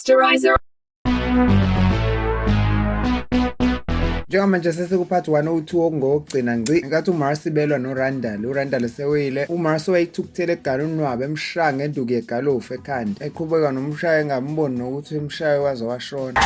Posterizer. Njengamanje sesikuphathi 102 okungowokugcina ngci ngenkathi uMarcy belwa noRandall. URandall sewile. UMarcy wayethukuthele egala unwabu emshaya ngenduku yegalofu ekhanda. Eqhubeka nomshaya engamboni nokuthi emshaye waze washona.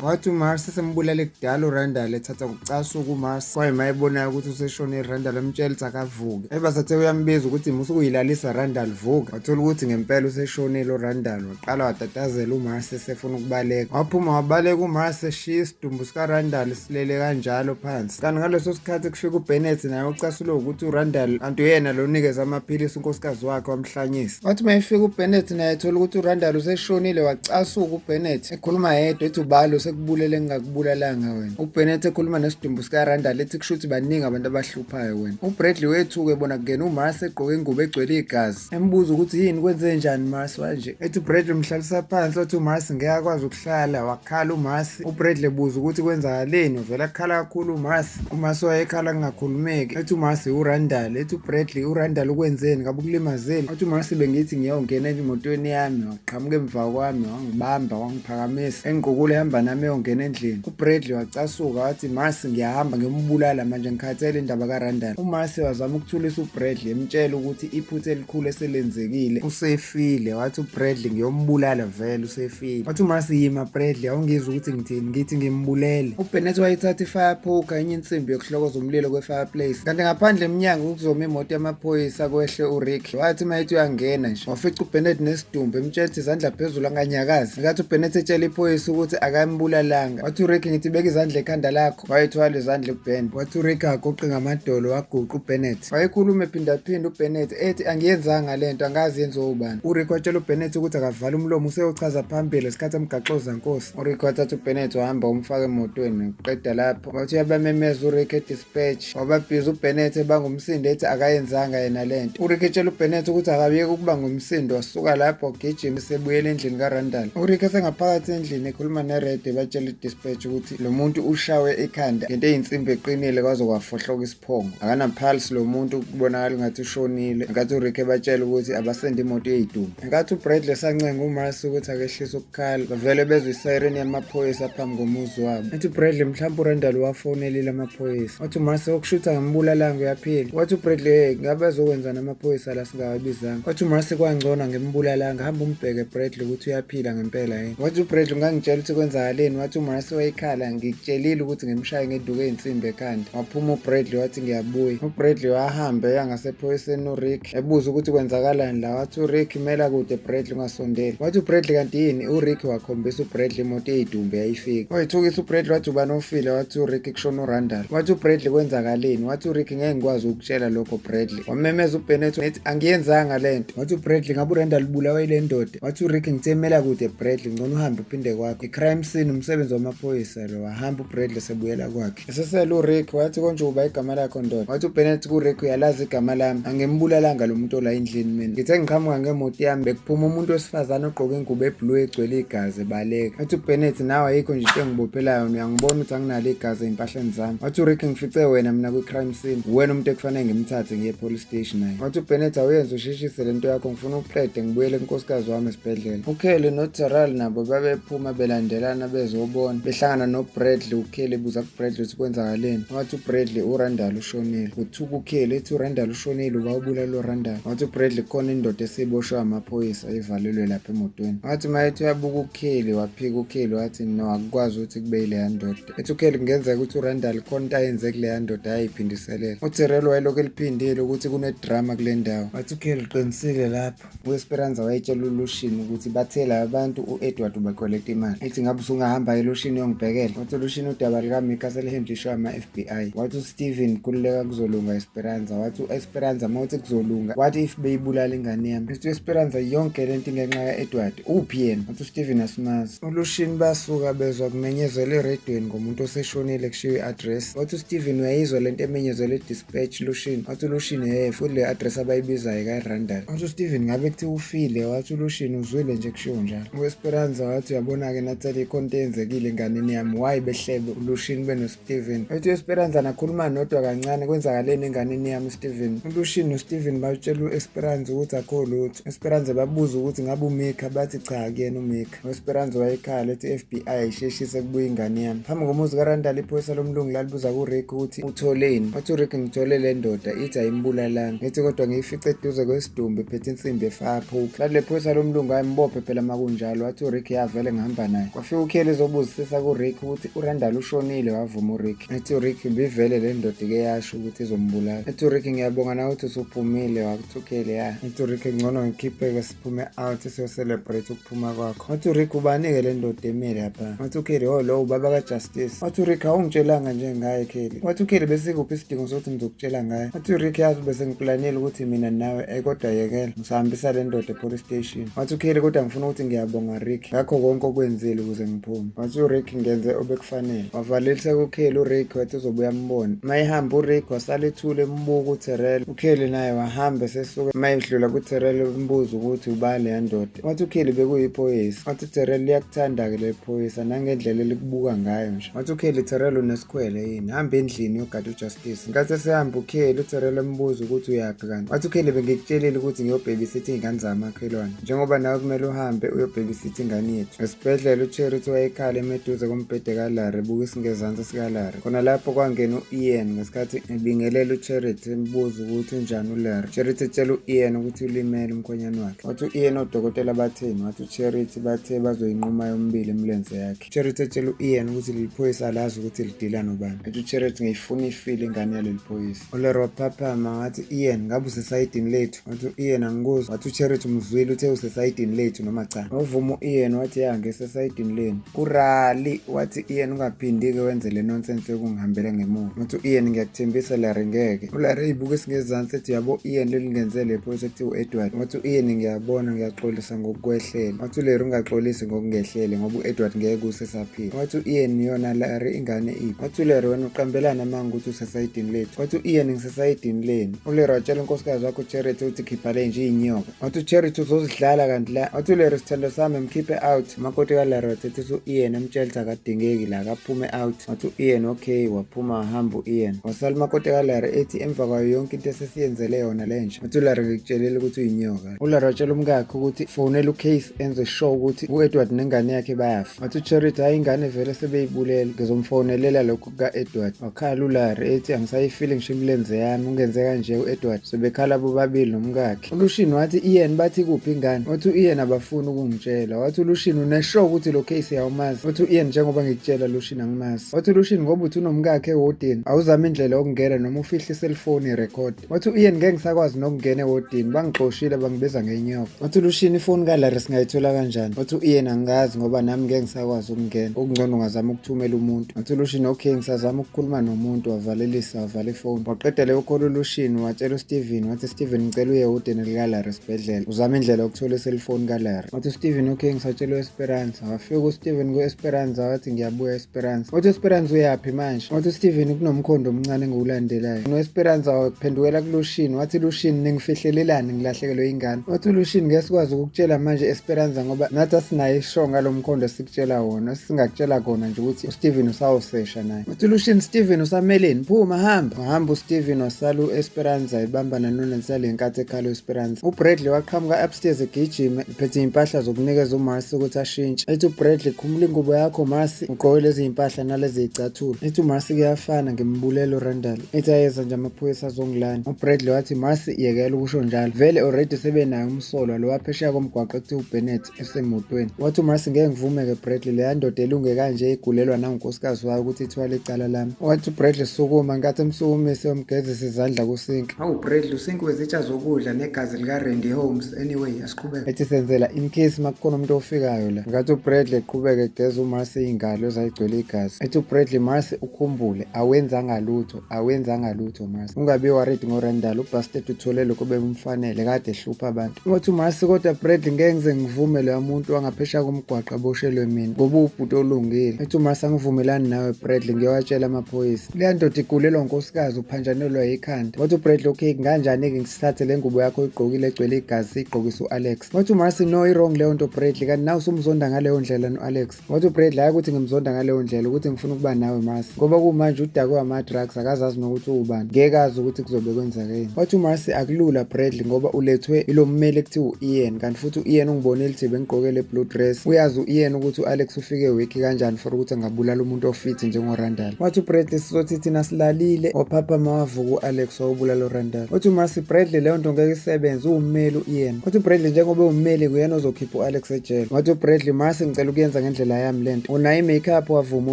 Wathi uMars sembulale kudala uRandall ethatha ngokucasuka uMars kwaye mayebonayo ukuthi useshonile Randall emtshela ukuthi akavuke. Ebasathe uyambiza ukuthi musa ukuyilalisa Randall vuka. Wathola ukuthi ngempela useshonile uRandall waqala watatazela uMars esefuna ukubaleka. Waphuma wabaleka uMars eshiya isidumbu sikaRandall silele kanjalo phansi. Kanti ngaleso sikhathi kufika uBennett naye ocasulwe ukuthi uRandall kanti uyena lo onikeza amaphilisi unkosikazi wakhe wamhlanyisa. Wathi uma efika uBennett naye ethola ukuthi uRandall useshonile wacasuka uBennett ekhuluma yedwa ethi ubalo sekubulele ngingakubulalanga wena. UBennett ekhuluma nesidumbu sikaRandall ethi kusho ukuthi baningi abantu abahluphayo wena. UBradley wethuka ebona kungena uMars egqoke ingubo egcwele igazi. Embuza ukuthi yini kwenze njani Mars wanje. Ethi uBradley umhlalisa phansi wathi uMars ngeke akwazi ukuhlala wakhala uMars. UBradley ebuza ukuthi kwenzakaleni uvela akhala kakhulu uMars. UMars wayekhala kungakhulumeki. Ethi uMars uRandall. Ethi uBradley uRandall ukwenzeni ngabe ukulimazeni. Wathi uMars bengithi ngiyongena emotweni yami waqhamuka emva kwami wangibamba wangiphakamisa engqukula ehamba nami eyongena endlini. UBradley wacasuka wathi Mars ngiyahamba ngiyombulala manje ngikhathele indaba kaRandall. UMars wazama ukuthulisa uBradley emtshela ukuthi iphutha elikhulu eselenzekile usefile. Wathi uBradley ngiyombulala vele usefile. Wathi uMars yima Bradley awungizwa ukuthi ngithini ngithi ngimbulele. UBennett wayithatha i-fire poker enye insimbi yokuhlokoza umlilo kwe-fireplace. Kanti ngaphandle emnyango kuzoma imoto yamaphoyisa kwehle uRick. Wathi uma ethi uyangena nje wafica uBennett nesidumbu emtshela ukuthi izandla phezulu anganyakazi. Ngenkathi uBennett etshela iphoyisa ukuthi akambulalanga wathi uRick ngithi beka izandla ekhanda lakho. Wayethwala izandla uBen. Wathi uRick aguqe ngamadolo waguqa uBennett. Wayekhuluma ephindaphinda uBennett ethi angiyenzanga le nto angazi yenziwa ubani. URick watshela uBennett ukuthi akavale umlomo useyochaza phambili ngesikhathi emgaxoza nkosi. URick wathatha uBennett wahamba wamfaka emotweni qeda lapho wathi uyabamemeza uRick e-dispatch wababhiza uBennett ebanga umsindo ethi akayenzanga yena lento. URick etshela uBennett ukuthi akabiyeke ukuba ngumsindo wasuka lapho wagijima esebuyela endlini kaRandall. URick esengaphakathi endlini ekhuluma neRed ebatshela i-dispatch ukuthi lo muntu ushawe ikhanda ngento eyinsimbi eqinile kwaze kwafohloka isiphongo. Akanapulse lo muntu kubonakala ngathi ushonile. Ngenkathi uRick ebatshela ukuthi abasende imoto eyidumbu. Ngenkathi uBradley esancenga uMars ukuthi akehlise ukukhala, bavele bezwe isiren yamaphoyisa phambi komuzi wabo. Ethi uBradley mhlawumbe uRandall wafonelile amaphoyisa. Wathi uMars okushutha ngembulalanga uyaphila. Wathi uBradley hey ngabe azokwenzani amaphoyisa la singawabizanga. Wathi uMars kwangcono ngembulalanga hamba umbheke Bradley ukuthi uyaphila ngempela yini. Wathi uBradley ungangitshela ukuthi kwenzakaleni. Wathi uMars wayekhala ngikutshelile ukuthi ngimshaye ngeduku eyinsimbi ekhanda. Waphuma uBradley wathi ngiyabuya. UBradley wahamba eya ngasephoyiseni uRick ebuza ukuthi kwenzakalani la. Wathi uRick mela kude Bradley ungasondeli. Wathi uBradley kanti yini? URick wakhombisa uBradley imoto eyidumbe yayifika. Wayithukisa uBradley wathi ubani ofile? Wathi uRick kushona uRandall. Wathi uBradley kwenzakaleni? Wathi uRick ngeke ngikwazi ukutshela lokho Bradley. Wamemeza uBennett ethi angiyenzanga lento. Wathi uBradley ngabe uRandall ubulawa ile ndoda. Wathi uRick ngithe mela kude Bradley ngcono uhambe uphinde kwakho. I-crime scene umsebenzi wamaphoyisa lo. Wahamba uBradley sebuyela kwakhe. Esesele uRick wathi konje uba igama lakho ndoda. Wathi uBennett kuRick uyalazi igama lami. Angimbulalanga lo muntu ola endlini mina. Ngithe ngiqhamuka ngemoto yami bekuphuma umuntu wesifazane ogqoke ingubo eblue egcwele igazi ebaleka. Wathi uBennett nawe ayikho nje into engibophelayo uyangibona ukuthi anginalo igazi ezimpahleni zami. Wathi uRick ngifice wena mina kwi-crime scene. Uwena umuntu ekufanele ngimthathe ngiye police station naye. Wathi uBennett awuyenze usheshise lento yakho ngifuna ukuqede ngibuyele kunkosikazi wami esibhedlela. UKelly noTerrell nabo babephuma belandelana bezobona behlangana noBradley. UKelly ebuza kuBradley ukuthi kwenzakaleni. Wathi uBradley uRandall ushonile. Uthuka uKelly ethi uRandall ushonile uba ubulala uRandall. Wathi uBradley kukhona indoda esiboshwe amaphoyisa ivalelwe lapha emotweni. Wathi uma ethi uyabuka uKelly waphika uKelly wathi no akukwazi ukuthi kube yileya ndoda. Ethi uKelly kungenzeka ukuthi uRandall khona into ayenze kuleya ndoda yayiphindiselela. UTerrell wayelokhu eliphindile ukuthi kunedrama kule ndawo. Wathi uKelly uqinisile lapho. U-Esperanza wayetshela uLucian ukuthi bathe laba bantu u-Edward ubakweleta imali. Ethi ngabe usungahamba Hamba eLushini uyongibhekela. Wathi uLushini udaba likaMika selihendlishwe ama-FBI. Wathi uSteven khululeka kuzolunga Esperanza. Wathi u-Esperanza uma uthi kuzolunga, what if beyibulala ingane yami? Wathi u-Esperanza yonke lento ingenxa ka-Edward. Uphi yena? Wathi uSteven asimazi. ULushini basuka bezwa kumenyezelwa eredweni ngomuntu oseshonile kushiwo i-address. Wathi uSteven uyayizwa lento emenyezelwe e-dispatch Lushini. Wathi uLushini hhe futhi le address abayibizayo kaRandall. Wathi uSteven ngabe kuthiwa ufile. Wathi uLushini uzwile nje kushiwo njalo. U-Esperanza wathi uyabona-ke Natalie ikhona into eyenzekile enganeni yami why behlebe uLushini benoSteven. Wathi u-Esperanza nakhuluma nodwa kancane kwenzakaleni enganeni yami uSteven. ULushini noSteven batshela u-Esperanza ukuthi akho lutho. Esperanza babuza ukuthi ngabe uMika bathi cha akuyena uMika. U-Esperanza wayekhala ethi i-FBI ayisheshise kubuya ingane yami. Phambi komuzi kaRandall iphoyisa lomlungu lalibuza kuRick ukuthi utholeni. Wathi uRick ngithole le ndoda ithi ayimbulalanga. Ngithi kodwa ngiyifice eduze kwesidumbu iphethe insimbi efire poke. Lathi le phoyisa lomlungu ayimbophe phela makunjalo. Wathi uRick yavele ngihamba naye. Kwafika uKelly ezobuzisisa kuRick ukuthi uRandall ushonile wavuma uRick. Ethi uRick ibivele le ndoda ike yasho ukuthi izombulala. Ethi uRick ngiyabonga nawe ukuthi usuphumile wakuthi uKelly ya. Ethi uRick ngcono ngikhipheke siphume out siyo-celebrate ukuphuma kwakho. Wathi uRick ubani-ke le ndoda emi lapha? Wathi uKelly oh lo ubaba kaJustice. Wathi uRick awungitshelanga nje ngaye Kelly. Wathi uKelly besikuphi isidingo sokuthi ngizokutshela ngaye? Wathi uRick yazi bese ngiplanile ukuthi mina nawe eh kodwa yekela ngisahambisa le ndoda e-police station. Wathi uKelly kodwa ngifuna ukuthi ngiyabonga Rick ngakho konke okwenzile ukuze ngiphume. Wathi uRick ngenze obekufanele. Wavalelisa kuKelly uRick wathi uzobuya ambone. Uma ehamba uRick wasala ethule embuka uTerrell. UKelly naye wahamba esesuka uma edlula kuTerrell embuza ukuthi ubani leya ndoda. Wathi uKelly bekuyiphoyisa. Wathi uTerrell liyakuthanda-ke leli phoyisa nangendlela elikubuka ngayo nje. Wathi uKelly Terrell unesikhwele yini? Hamba endlini uyogada uJustice. Ngenkathi esehamba uKelly uTerrell embuza ukuthi uyaphi kanti. Wathi uKelly bengikutshelile ukuthi ngiyobhebisitha iy'ngane zamakhelwane. Njengoba nawe kumele uhambe uyobhebisitha ingane yethu. Esibhedlela uCharity wayekhala emeduze kombhede kaLarry ebuka isingezansi sikaLarry. Khona lapho kwangena u-Ian ngesikhathi ebingelela uCharity embuza ukuthi unjani uLarry. Charity etshela u-Ian ukuthi ulimele umkhwenyane wakhe. Wathi u-Ian odokotela batheni? Wathi uCharity bathe bazoyinquma yomibili imilenze yakhe. Charity etshela u-Ian ukuthi leli phoyisa alazi ukuthi lidila nobani. Ethi uCharity ngiyifuna ifile ingane yaleli phoyisa. ULarry waphaphama wathi Ian ngabe usesayidini lethu? Wathi u-Ian angikuzwa. Wathi uCharity umzwile uthe usesayidini lethu noma cha. Wavuma u-Ian wathi ya ngisesayidini lenu. Urali wathi Ian ungaphindi-ke wenze le nonsense yokungihambela ngemuva. Wathi u-Ian ngiyakuthembisa Larry ngeke. ULarry eyibuka esingezansi ethi yabo Ian lelingenze le phoyisa ekuthiwa u-Edward. Wathi u-Ian ngiyabona ngiyaxolisa ngokukwehlela. Wathi uLarry ungaxolisi ngokungehlele ngoba u-Edward ngeke usesaphila. Wathi u-Ian yona Larry ingane iphi? Wathi uLarry wena uqambelana amanga ukuthi usesayidini lethu. Wathi u-Ian ngisesayidini lenu. ULarry watshela unkosikazi wakhe uCharity ukuthi khipha le nje iyinyoka. Wathi uCharity uzozidlala kanti la. Wathi uLarry sithando sami mkhiphe out. Umakoti kaLarry wathethisa u-Ian emtshela ukuthi akadingeki la akaphume out. Wathi u-Ian okay waphuma wahamba u-Ian. Wasala umakoti kaLarry ethi emva kwayo yonke into esesiyenzele yona le nje. Wathi uLarry ngikutshelile ukuthi uyinyoka. ULarry watshela umkakhe ukuthi fonela uCase enze sure ukuthi u-Edward nengane yakhe bayafa. Wathi uCharity hayi ingane vele sebeyibulele ngizomfonelela lokhu kuka-Edward. Wakhala uLarry ethi angisayifili ngisho imilenze yami ungenze kanje u-Edward. Sebekhala bobabili nomkakhe. ULushini wathi Ian bathi kuphi ingane? Wathi u-Ian abafuni ukungitshela. Wathi uLushini unesure ukuthi lo case awumazi. Wathi u-Ian njengoba ngikutshela Lushini angimazi. Wathi uLushini ngoba uthi unomkakhe ewodini awuzame indlela yokungena noma ufihle iselfoni irekhodi. Wathi u-Ian ngeke ngisakwazi nokungena ewodini bangixoshile bangibiza ngenyoka. Wathi uLushini ifoni kaLarry singayithola kanjani? Wathi u-Ian angazi ngoba nami ngeke ngisakwazi ukungena. Okungcono ungazama ukuthumela umuntu. Wathi uLushini okay ngisazama ukukhuluma nomuntu wavalelisa wavala ifoni. Waqeda leyo call uLushini watshela uSteven wathi Steven ngicela uye ewodini likaLarry esibhedlela uzame indlela yokuthola iselfoni kaLarry. Wathi uSteven okay ngisatshela u-Esperanza. Wafika uSteven ku-Esperanza wathi ngiyabuya Esperanza. Wathi uEsperanza uyaphi manje? Wathi uSteven kunomkhondo omncane engiwulandelayo. No-Esperanza waphendukela kuLushini wathi Lushini ningifihlelelani ngilahlekelwe ingane. Wathi uLushini ngeke sikwazi ukukutshela manje Esperanza ngoba nathi asinayo isho ngalo mkhondo esikutshela wona. Singakutshela kona nje ukuthi uSteven usawusesha naye. Wathi uLushini Steven usameleni phuma hamba. Wahamba uSteven wasala u-Esperanza ebambana noNansali ngenkathi ekhala u-Esperanza. UBradley waqhamuka upstairs egijima ephethe iy'mpahla zokunikeza uMarcy ukuthi ashintshe. Ethi uBradley khumula ingubo yakho Marcy ugqoke lezi iy'mpahla nalezi y'cathulo. Ethi uMarcy kuyafana ngimbulela uRandall. Ethi ayeza nje amaphoyisa azongilanda. UBradley wathi Marcy yekela ukusho njalo. Vele already sebenaye umsolwa lo waphesheya komgwaqo ekuthiwa uBennett esemotweni. Wathi uMarcy ngeke ngivume-ke Bradley leya ndoda elunge kanje igulelwa nangunkosikazi wayo ukuthi ithwale icala lami. Wathi uBradley sukuma ngenkathi emsukumise umgezisa izandla kusinki. Hawu Bradley usinki wezitsha zokudla negazi likaRandy Holmes. Anyway asiqhubeke. Ethi senzela in case makukhona umuntu ofikayo la. Ngenkathi uBradley eqhubeka egeza uMarcy iy'ngalo ezayigcwele igazi. Ethi uBradley, Marcy ukhumbule awenzanga lutho, awenzanga lutho Marcy. Ungabi worried ngoRandall, ubastard uthole lokho bekumfanele kade ehlupha abantu. Wathi uMarcy, kodwa Bradley ngeke ngize ngivume loya muntu wangaphesheya komgwaqo aboshelwe mina ngoba uwubhuti olungile. Ethi uMarcy, angivumelani nawe Bradley, ngiyowatshela amaphoyisa. Leya ndoda igulelwa unkosikazi uphanjanelwa yikhanda. Wathi uBradley, okay kunganjani-ke ngisithathe le ngubo yakho oyigqokile egcwele igazi siyigqokise u-Alex. Wathi uMarcy, no i-wrong leyo nto Bradley, kanti nawe usumzonda ngaleyo ndlela no-Alex. Wathi uBradley, hhayi ukuthi ngimzonda ngaleyo ndlela, ukuthi ngifuna ukuba nawe Marcy. Ngoba kumanje udakwe ama-drugs akazazi nokuthi uwubani. Ngeke azi ukuthi kuzobe kwenzakeni. Wathi uMarcy, akulula Bradley ngoba ulethwe ilo mmeli ekuthiwa u-Ian, kanti futhi u-Ian ungibonile ukuthi bengigqoke le blue dress. Uyazi u-Ian ukuthi u-Alex ufike weak kanjani for ukuthi angabulala umuntu ofit njengoRandall. Wathi uBradley, sizothi thina silalile, waphaphama wavuka u-Alex wawubulala uRandall. Wathi uMarcy, Bradley leyo nto ngeke isebenze, uwummeli u-Ian. Wathi uBradley njengoba ewummeli nguyena ozokhipha u-Alex ejele. Wathi uBradley, Marcy ngicela ukuyenza ngendlela yami lento. Unayo i-makeup? Wavuma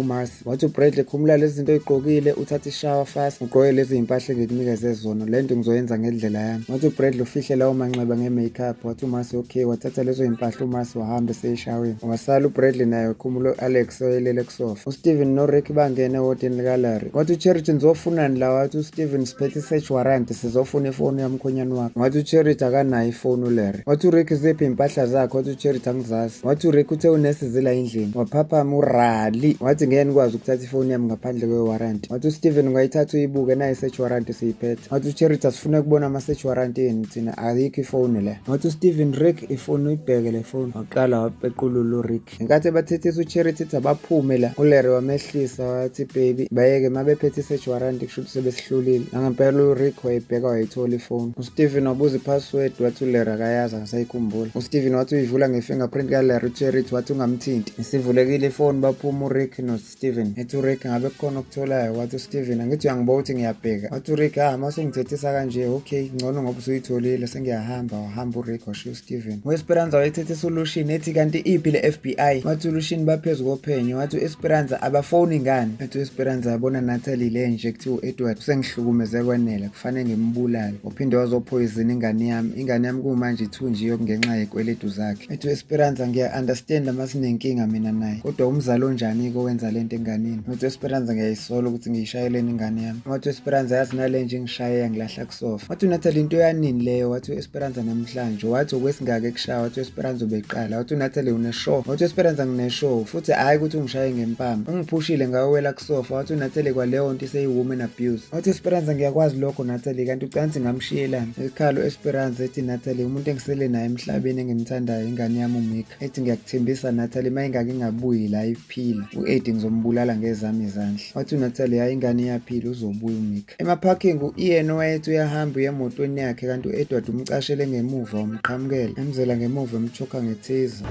uMarcy. Wathi uBradley, khumula lezi zinto oyigqokile, uthathe ishower fast, ugqoke lezi zimpahla engikunikeze zona. Le nto ngizoyenza ngendlela yami. Wathi uBradley ufihle lawo manxeba nge-makeup. Wathi uMarcy okay, wathatha lezo zimpahla uMarcy wahamba eseyishaweni. Wasala uBradley naye ekhumula u-Alex oyelele kusofa. USteven noRick bangena ehodini likaLarry. Wathi uCharity, nizofunani la? Wathi uSteven, siphethe i-search warrant, sizofuna ifoni yamkhonyane wakho. Wathi uCharity akanayo ifoni uLarry. Wathi uRick, ziphi iy'mpahla zakhe? Wathi uCharity, angizazi. Wathi uRick uthe unesi zila endlini. Waphaphama uRally. Wathi ngeke nikwazi ukuthatha ifoni yami ngaphandle kwe-warrant. Wathi uSteven, ungayithatha uyibuke nayi i-search warrant siyiphethe. Wathi uCharity, asifune ukubona ama-search warrant yenu thina, ayikho ifoni le. Wathi uSteven, Rick ifoni uyibheke le foni. Waqala wapequlula uRick. Ngenkathi ebathethisa uCharity ethi abaphume la, uLarry wamehlisa wathi baby bayeke uma bephethe i-search warrant kusho ukuthi sebesihlulile. Nangempela uRick wayibheka wayithola ifoni. USteven wabuza i-password wathi uLarry akayazi akasayikhumbula. USteven wathi uyivula nge-fingerprint kaLarry, uCharity wathi ungamthinti. Isivulekile ifoni baphuma uRick noSteven. Ethi uRick ngabe kukhona okutholayo? Wathi uSteven angithi uyangibona ukuthi ngiyabheka. Wathi uRick ah mase ungithethisa kanje okay ngcono ngoba usuyitholile sengiyahamba. Wahamba uRick washiya uSteven. U-Esperanza wayethethisa uLucian ethi kanti iphi le FBI? Wathi uLucian baphezu kophenyo. Wathi u-Esperanza abafoni ngani? Wathi u-Esperanza yabona Natalie le nje kuthiwa u-Edward usengihlukumeze kwenele kufanele ngimbulale. Waphinde wazophoyizina ingane yami. Ingane yami kumanje ithunjiwe ngenxa yekweletu zakhe. Ethi u-Esperanza ngiya-understand uma sinenkinga mina naye. Kodwa umzali onjani-ke owenza lento enganeni? Wathi u-Esperanza ngiyayisola ukuthi ngiyishayeleni ingane yami. Wathi u-Esperanza yazi nale nje ngishaye yangilahla kusofa. Wathi uNatalie into yanini leyo? Wathi u-Esperanza namhlanje. Wathi okwesingaka ekushaya? Wathi u-Esperanza ubeqala. Wathi uNatalie une-sure? Wathi u-Esperanza ngine-sure. Futhi hhayi ukuthi ungishaye ngempama. Ungiphushile ngawela kusofa. Wathi uNatalie kwaleyo nto iseyi-woman abuse. Wathi u-Esperanza ngiyakwazi lokho Natalie kanti ucansi ngamshiyelani. Ekhala u-Esperanza ethi Natalie umuntu engisele naye emhlabeni engimthandayo ingane yami uMika. Ethi ngiyakuthembisa Natalie uma ingake ingabuyi la iphila u-Eddie ngizombulala ngezami izandla. Wathi uNatalie hhayi ingane iyaphila uzobuya uMika. Emaphakhingi u-Ian owayethi uyahamba uya emotweni yakhe kanti u-Edward umcashele ngemuva wamqhamukela emzela ngemuva emchokha ngethiza.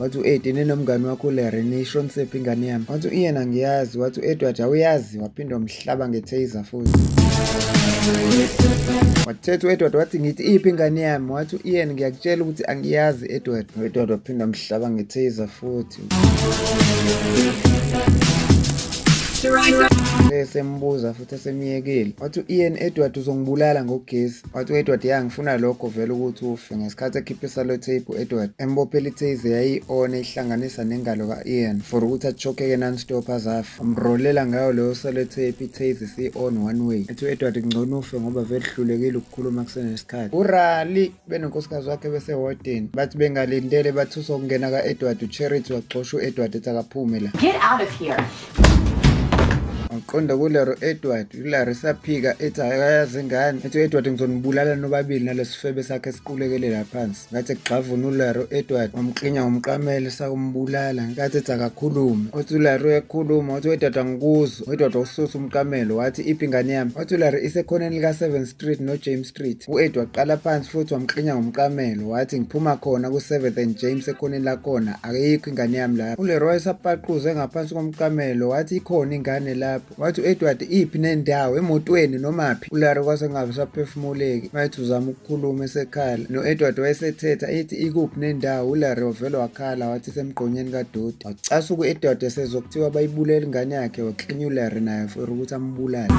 Wathi u-Eddie ninomngani wakho uLarry niyishonisephi ingane yami? Wathi u-Ian angiyazi. Wathi u-Edward awuyazi? Waphinde wamhlaba nge-taser futhi. Wathetha u-Edward wathi ngithi iphi ingane yami? Wathi u-Ian ngiyakutshela ukuthi angiyazi Edward. U-Edward waphinde wamhlaba nge-taser futhi. Esembuza futhi esemyekile. Wathi u-Ian Edward uzongibulala ngogesi. Wathi u-Edward ya ngifuna lokho vele ukuthi ufe. Ngesikhathi ekhipha i-sellotape u-Edward embophela i-taser yayi-on eyihlanganisa nengalo ka-Ian for ukuthi achokeke non-stop azafe. Wamrolela ngayo leyo sellotape i-taser isiyi-on one way. Ethi u-Edward ngcono ufe ngoba vele uhlulekile ukukhuluma kusenesikhathi. URally benonkosikazi wakhe besehodini bathi bengalindele bathuswa ukungena ka-Edward. UCharity waxosha u-Edward ethi akaphume la. Get out of here. Waqonda kuLaro Edward, uLaro esaphika ethi akayazi ingane. Ethi u-Edward ngizonibulala nobabili nalesifebe sakhe esiqulekele la phansi. Ngathi egxavuna uLaro Edward wamklinya ngomqamelo sakumbulala. Ngathi ethi akakhulume. Wathi uLaro uyakhuluma, wathi u-Edward angikuzwa. U-Edward wawususa umqamelo wathi iphi ingane yami? Wathi uLaro isekhoneni lika-7 Street no-James Street. U-Edward waqala phansi futhi wamklinya ngomqamelo wathi ngiphuma khona ku-7th and James ekhoneni lakhona akeyikho ingane yami lapho. ULeroy esapaquze ngaphansi komqamelo wathi ikhona ingane lapho. Wathi u-Edward iphi nendawo, emotweni nomaphi? ULarry kwase kungabe saphefumuleki. Wayethi uzama ukukhuluma esekhala. No-Edward wayesethetha ethi ikuphi nendawo. ULarry wavele wakhala wathi isemgqonyeni kadoti. Wacasuka u-Edward esezwa kuthiwa bayibulele ingane yakhe waklinya uLarry naye for ukuthi ambulale.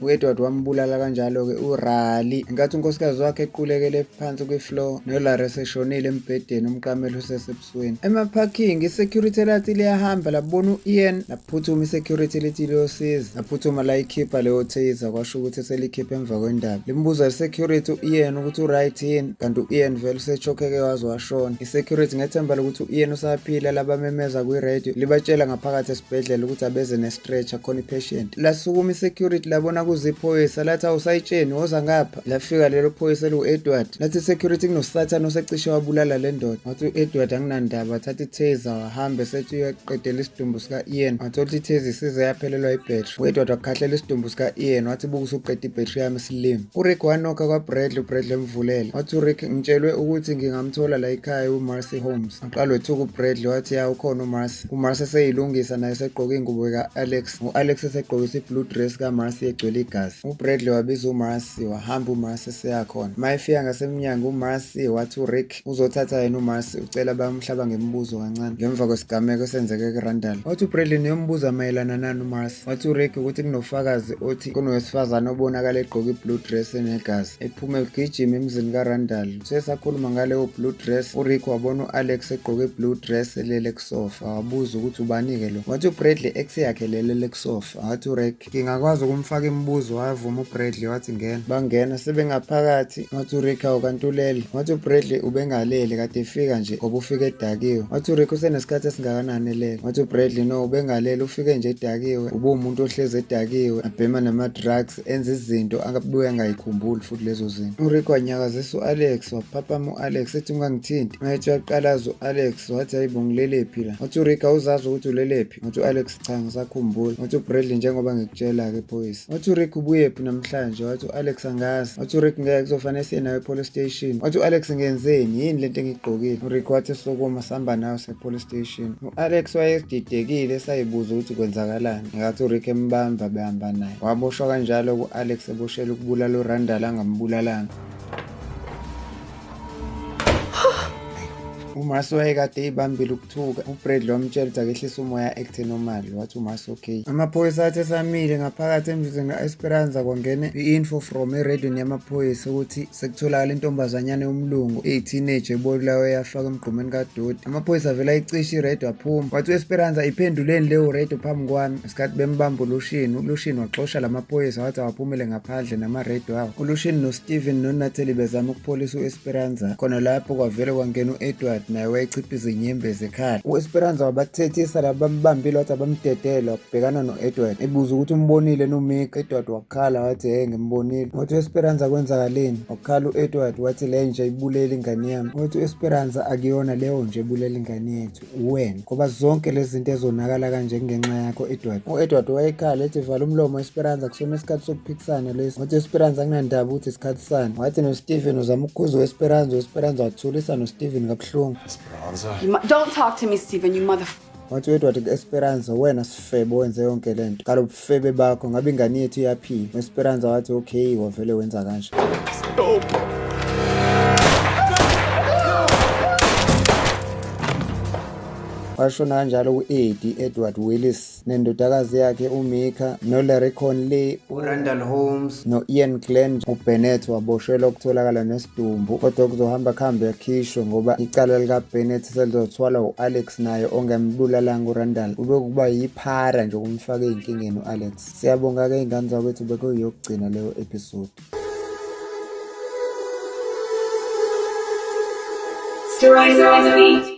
U-Edward wambulala kanjalo-ke uRally ngenkathi unkosikazi wakhe equlekele phansi kwi-floor noLarry eseshonile embhedeni umqamelo usesebusweni. Emaphakhingi i-security lathi liyahamba labona u-Ian laphuthuma i-security lithi liyosiza laphuthuma layikhipha leyo taser kwasho ukuthi selikhipha emva kwendaba. Limbuza i-security u-Ian ukuthi u-right yini kanti u-Ian vele usechokheke waze washona. I-security ngethemba lokuthi u-Ian usaphila labamemeza kwi-radio libatshela ngaphakathi esibhedlela ukuthi abeze ne-stretcher khona i-patient. Lasukuma i-security labona kuziphoyisa lathi awusayitsheni woza ngapha. Lafika lelo phoyisa eliwu-Edward lathi i-security kunosathane osecishe wabulala le ndoda. Wathi u-Edward anginandaba wathatha i-taser wahamba esethi uyaqedela isidumbu sika-Ian. Wathola ukuthi i-taser isize yaphelelwa ibhetri. U-Edward wakhahlela isidumbu sika-Ian wathi buka usuqeda ibhetri yami silima. URick wanokha kwaBradley, uBradley emvulela. Wathi uRick ngitshelwe ukuthi ngingamthola la ekhaya uMarcy Holmes. Waqala wethuka uBradley wathi ya ukhona uMarcy. UMarcy eseyilungisa naye esegqoke ingubo ka-Alex. U-Alex esegqokisa i-blue dress kaMarcy egcwele igazi. UBradley wabiza uMarcy wahamba uMarcy eseyakhona. Uma efika ngasemnyango uMarcy wathi uRick uzothatha yena uMarcy ucela bamhlaba ngemibuzo kancane ngemva kwesigameko esenzeke kuRandall. Wathi uBradley niyombuza mayelana nani uMarcy. Wathi uRick ukuthi kunofakazi othi kunowesifazane obonakala egqoke i-blue dress enegazi ephuma egijima emzini kaRandall. Uthe esakhuluma ngaleyo blue dress uRick wabona u-Alex egqoke i-blue dress elele kusofa wabuza ukuthi ubani-ke lo. Wathi uBradley ex yakhe lelele kusofa. Wathi uRick ngingakwazi ukumfaka imibuzo wavuma uBradley wathi ngena. Bangena sebengaphakathi wathi uRick awu kanti ulele. Wathi uBradley ubengalele kade efika nje ngoba ufike edakiwe. Wathi uRick usenesikhathi esingakanani elele. Wathi uBradley no ubengalele ufike nje edakiwe ubuwumuntu ohlezi edakiwe abhema nama-drugs enza izinto angabuye angayikhumbuli futhi lezo zinto. URick wanyakazisa u-Alex waphaphama u-Alex ethi ungangithinti. Mayethi uyaqalaza u-Alex wathi hayibo ngilelephi la. Wathi uRick awuzazi ukuthi ulelephi. Wathi u-Alex cha ngisakhumbula. Wathi uBradley njengoba ngikutshela-ke phoyisa. Wathi uRick ubuyephi namhlanje? Wathi u-Alex angazi. Wathi uRick ngeke kuzofanele siye nawe e-police station. Wathi u-Alex ngenzeni? Yini lento engiyigqokile? URick wathi sukuma sihamba nawe se-police station. U-Alex wayedidekile esayibuza ukuthi kwenzakalani. Ngenkathi uRick embamba behamba naye. Waboshwa kanjalo ku-Alex eboshelwa ukubulala uRandall angambulalanga. UMarcy wayekade eyibambile ukuthuka. UBradley wamtshela ukuthi akehlise umoya acte normal. Wathi uMarcy okay. Amaphoyisa athi esamile ngaphakathi emzini ka-Esperanza kwangena i-info from erediyweni yamaphoyisa ukuthi sekutholakala intombazanyana yomlungu eyi-teenage ebulawe yafaka emgqomeni kadoti. Amaphoyisa avele ayicisha iredio aphuma. Wathi u-Esperanza iphenduleni leyo redio phambi kwami. Ngesikhathi bembamba uLushini, uLushini waxosha lamaphoyisa wathi awaphumele ngaphandle namaredio awo. ULushini noSteven noNatalie bezama ukupholisa u-Esperanza. Khona lapho kwavele kwangena u-Edward naye wayechiphiza inyembezi ekhala. U-Esperanza wabathethisa laba bambambile wathi abamdedele wabhekana no-Edward ebuza ukuthi umbonile noMika. Edward wakhala wathi hey ngimbonile. Wathi u-Esperanza kwenzakaleni? Wakhala u-Edward wathi le nja ibulele ingane yami. Wathi u-Esperanza akuyona leyo nje ebulele ingane yethu uwena ngoba zonke lezi zinto ezonakala kanje kungenxa yakho Edward. U-Edward wayekhala ethi vala umlomo Esperanza kusona isikhathi sokuphikisana lesi. Wathi Esperanza akunandaba ukuthi isikhathi sani. Wathi noSteven uzama ukukhuza u-Esperanza, u-Esperanza wathulisa noSteven kabuhlungu. Esperanza. Don't talk to me, Steven, you mother. Wathi u-Edward ku-Esperanza wena sifebe wenze yonke le nto ngalo bufebe bakho ngabe ingane yethu iyaphila. U-Esperanza wathi okay wavele wenza kanje. Washona kanjalo u-Eddie Edward Willis nendodakazi yakhe uMika noLarry Conley, uRandall Holmes no-Ian Glenn. UBennett waboshelwa ukutholakala nesidumbu kodwa kuzohamba kuhambe akhishwe ngoba icala likaBennett selizothwalwa u-Alex naye ongambulalanga uRandall. Kube kuba yiphara nje ukumfaka ey'nkingeni u-Alex. Siyabonga-ke iy'ngane zakwethu bekuyiyokugcina leyo episode. Rise.